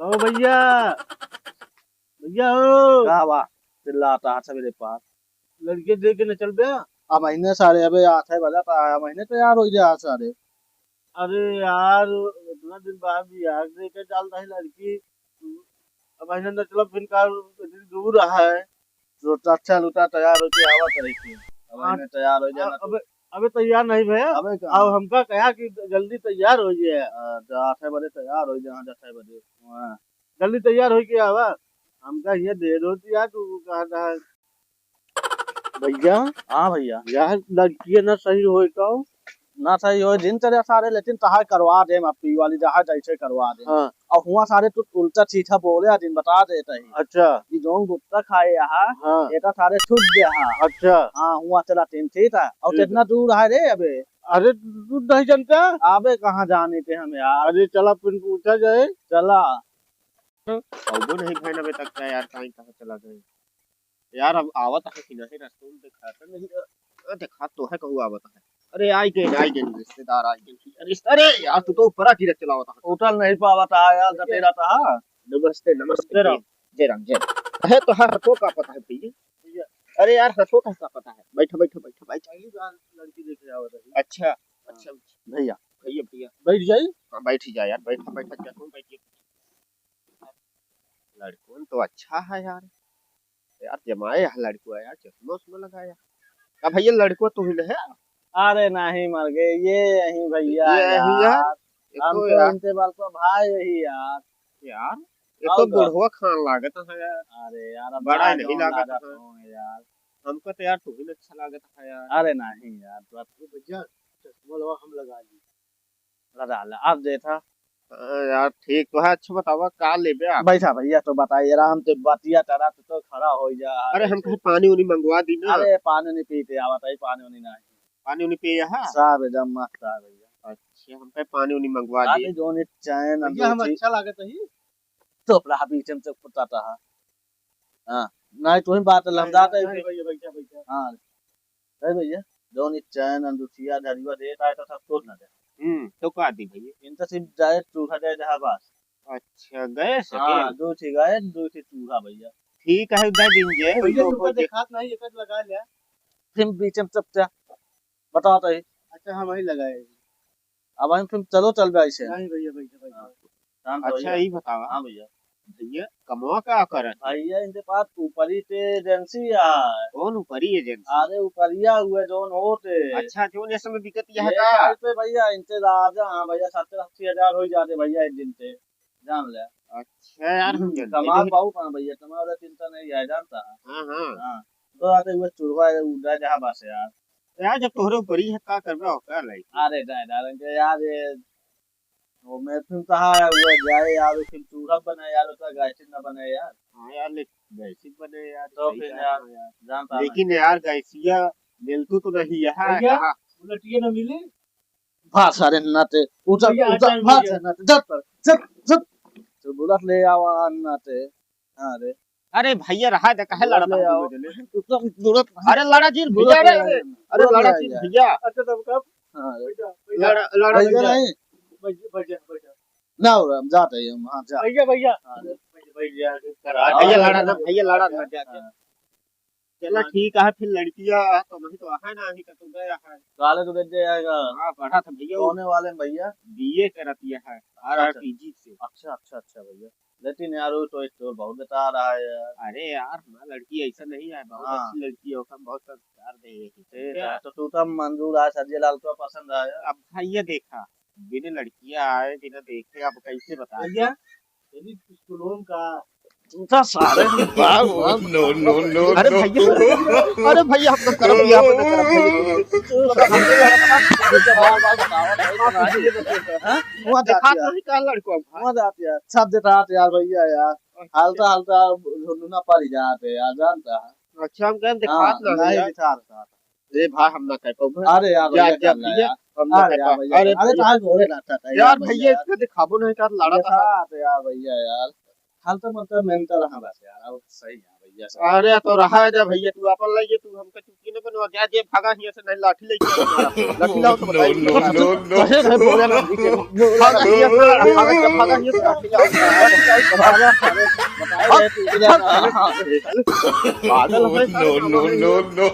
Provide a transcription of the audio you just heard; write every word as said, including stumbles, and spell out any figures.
कहो भैया, भैया हो। का बा? चिल्लात है सबेरे पार। लड़के देख के न चल बे। अब महीने सारे अबे आठ है बजा ता, अब महीने तैयार होइ जाए सारे। अरे यार, इतना दिन बाद बियाह देखे डाल रही लड़की, अब महीने न चलब फिर का, इतनी दूर है। तो अच्छा लुटा तैयार होके आवा करे के। अब हाँ। महीने तैयार होइ जाए ना तो। अबे, अबे तैयार नहीं भैया। अबे का? अब हमका कहा कि जल्दी तैयार होइ जाए। हाँ, तो आठ बजे तैयार होइ जाए, हाँ, दस बजे। हाँ। जल्दी तैयार होके आवा। हमका ये देर होती यार, तू कहा था। भैया। हाँ भैया। यार, लड़कियाँ ना सही होए तो। ना सही होए, दिन चले सारे, लेकिन तहार करवा देम, अब पी वाली जहाँ जैसे करवा देम। हाँ। और हुआ सारे तू उल्टा सीधा बोले, आ दिन बता देते ही। अच्छा। कि जौन गुटखा खाए यहाँ, हाँ। एटा सारे छूट गया है। अच्छा। हाँ, हुआ चला तीन ठीक है। और ठीक है। कितना दूर है रे अबे? अरे, तू नहीं जानता? अबे कहाँ जाने थे हम यार? अरे, चला फिर पूछा जाए। चला। अउबो नहीं भइल अबे तक का यार, काई कहाँ चला गए? यार, अब आवत है कि नहीं, रसूल देखात नहीं। अ, देखात तो है, कहू आवत है। अरे, आई गए, आई गए, रिश्तेदार आई गए। अरे, अरे यार, तू तो ऊपर आके चलावत है। उठल नहीं पावत है यार, जतेरा था। नमस्ते, नमस्ते। जय राम, जय राम। अरे, तो हर तो का पता है भैया? भैया। अरे यार, हंसो का, का पता है? बैठो, बैठो, बैठो, बैठो। पहली बार लड़की देखे आवत है। अच्छा, हाँ। अच्छा, अच्छा। भैया। भैया, भैया। बैठ जाई? हाँ, बैठ ही जा यार, बैठा, बैठा, क्या कौन बैठ गया? लड़कवन तो अच्छा है यार। यार जमाए है लड़कवा यार, चश्मा उश्मा लगाया। का भैया लड़कवा तू ही न है? अरे नहीं मर गए, ये यही भैया ये यही यार। यार। ये हम तो तो यार। इनके बाल को भाई यही यार। यार, ये और तो का? बुढ़वा खान लागत है यार। अरे यार, अब बड़ा भाई नहीं कौन लागत लागत है। होंगे यार। हमको तो यार तू ही न अच्छा लागत है यार। अरे नहीं यार, तो अब भैया, चश्मा लगा हम लगा ली। लगा ले, आप देखा। हाँ यार, ठीक तो है। अच्छा बतावा, का लेबे आप? बैठा भैया, तो बताइए, आराम से बतिया करा, तो, तो खड़ा हो जा। अरे, हम कहे पानी उनी मंगवा दी ना। अरे, पानी नहीं पीते, आवत है, पानी उनी नहीं। पानी उनी पिए हा? साहब, एकदम मस्त है भैया। अच्छा, हम कहे पानी उनी मंगवा दी। अरे, जोन एक चैन, भैया, हम अंदर अच्छा लागत है। तो अपना बीच में से फुटाता है। हाँ, नहीं, तू ही बात है, हम नहीं, जाते नहीं, हैं। भैया, भैया, भैया। हाँ, ए भैया, जौन ई चैन, अंगूठिया, घड़िया देत आए तो सब तोड़ ना दे। हम्म, तो का दी भैया? इनका सिर्फ direct चूल्हा दे दे, हाँ, बस। अच्छा, गैस है हाँ, के? दो ठे गैस, दो ठे चूल्हा भैया। ठीक है, दे दीजिए। भैया, तो तुमको दे- देखात नहीं, एक लगा लिया। फिर बीच में चपचा, बताओ तो ही। अच्छा, हम ही लगाए। अब हम फिर चलो चल बे ऐसे। नहीं भैया, भैया, भैया। हाँ। शांत अच्छा, भैया। ई बतावा। हाँ भैया। भैया, कमवा का करत है? भैया, इनके पास ऊपरी ते एजेंसी है। कौन ऊपरी एजेंसी? अरे, ऊपरिया हुए जौन होते। अच्छा, जौन ये समय बिकत यह ये का? साल पे भैया, इनके राजा, हाँ भैया, सत्तर अस्सी हजार हो जाते भैया एक दिन पे। जान ले। अच्छा यार, हम हम्म, जानते कमाल नहीं। बहुत है भैया, कमाल वाला चिंता नहीं है, जानता है। हाँ, हाँ। हाँ, तो आते हुए चूल्हा है, उड़ा जहाँ बस यार। यार, जब तोहरे ऊपरी है, का करबे, ओकर लाइक। अरे, नहीं, नहीं, यार, ये वो मैं फिर कहा हुआ जाए यार, फिर चूल्हा बने यार, उसका गैसिन ना बने यार। हाँ यार, ले गैसिन बने यार, तो सही फिर कहा यार, यार। जानता लेकिन नहीं। यार, गैसिया मिलतू तो नहीं है, भैया, कहाँ? बुलेटिया ना मिली? भाग सारे नाते, उधर, भैया, उधर, हटा भाग भैया। सारे नाते, जब पर, जब, जब। तो बुलेट ले आवा नाते। हाँ रे। अरे भैया, रहा दे, काहे लड़त है आओ। दोनों जने? तू तो बुलेट अरे लड़ा जी, बुलेट भैया रे, ले अरे, आओ। अरे बुलेट लड़ा ले जी, आओ। भैया। अच्छा, तब कब? हाँ रे। भैया, भैया। लड़ा, लड़ा भैया भैया। नहीं। भैया, भैया, भैया। ना हो रहा, हम जाते हैं हम, हाँ, जा। भैया, भैया। हाँ रे। भैया, भैया, करा। भैया, लड़ा ना, भैया, लड़ा ना, जा, जा। हाँ। चला हाँ। ठीक है, फिर लड़किया तो वही तो है ना, अभी का तो गया है। काले तो गज जाएगा। हाँ, पढ़ा था भैया, वो कौने वाले में भैया? बीए करत यह है, अच्छा, अच्छा। आरआरपीजी से। अच्छा, अच्छा, अच्छा भैया। लेकिन यार, वो तो एक तो बहुत बता रहा है यार। अरे यार, हमारा लड़की ऐसा नहीं है, बहुत हाँ। अच्छी लड़की है, ओकरा बहुत संस्कार दे रही है। ठीक है, तो तू तो मंजूर आया, सज्जे लाल को पसंद आया। अब भैया देखा, बिना लड़कियां आए, बिना देखे, अब कैसे बता भैया, दे? तेरी स्कूलों का तू तो सारे बाप, बाप। No, no, no, अरे no। भैया, अरे भैया, हम तो करब, यहाँ पे ना करब भैया। हाँ? हुआ देखा जाती है। नहीं का लड़को अब। हुआ जाती है। सब देता है यार भैया यार। अच्छा। हालता, हालता झुंडुना पड़ जाते यार, जानता है। अच्छा, हम कहें हाँ, दिखात ना नहीं यार। दिखा रहा। ए भाई, हम ना कह पाऊँ भाई। अरे यार, जा, भैया, जा, कर ले भैया, यार। हम ना अरे कह यार, पाऊँ। भैया, अरे अरे, भैया। कहाँ घोड़े नाचता है यार, यार, भैया, भैया, यार। इतना दिखाबो नहीं कर, लड़ा था। दिखात है यार, भैया, यार। हाल तो मतलब mental है बस यार, अब सही है भैया, सही। अरे, तो रहा है जा भैया, तू अपन लाइए, तू हमका चुटकी न बनवा, जा, जे भागा हियाँ से, नहीं लाठी लेके आओ, लाठी लाओ तो बताइए। No, no, no, no। कहे रहे बोले ना, भागा हियाँ से, भागा हियाँ से, लाठी लाओ। पागल है। No, no, no, no।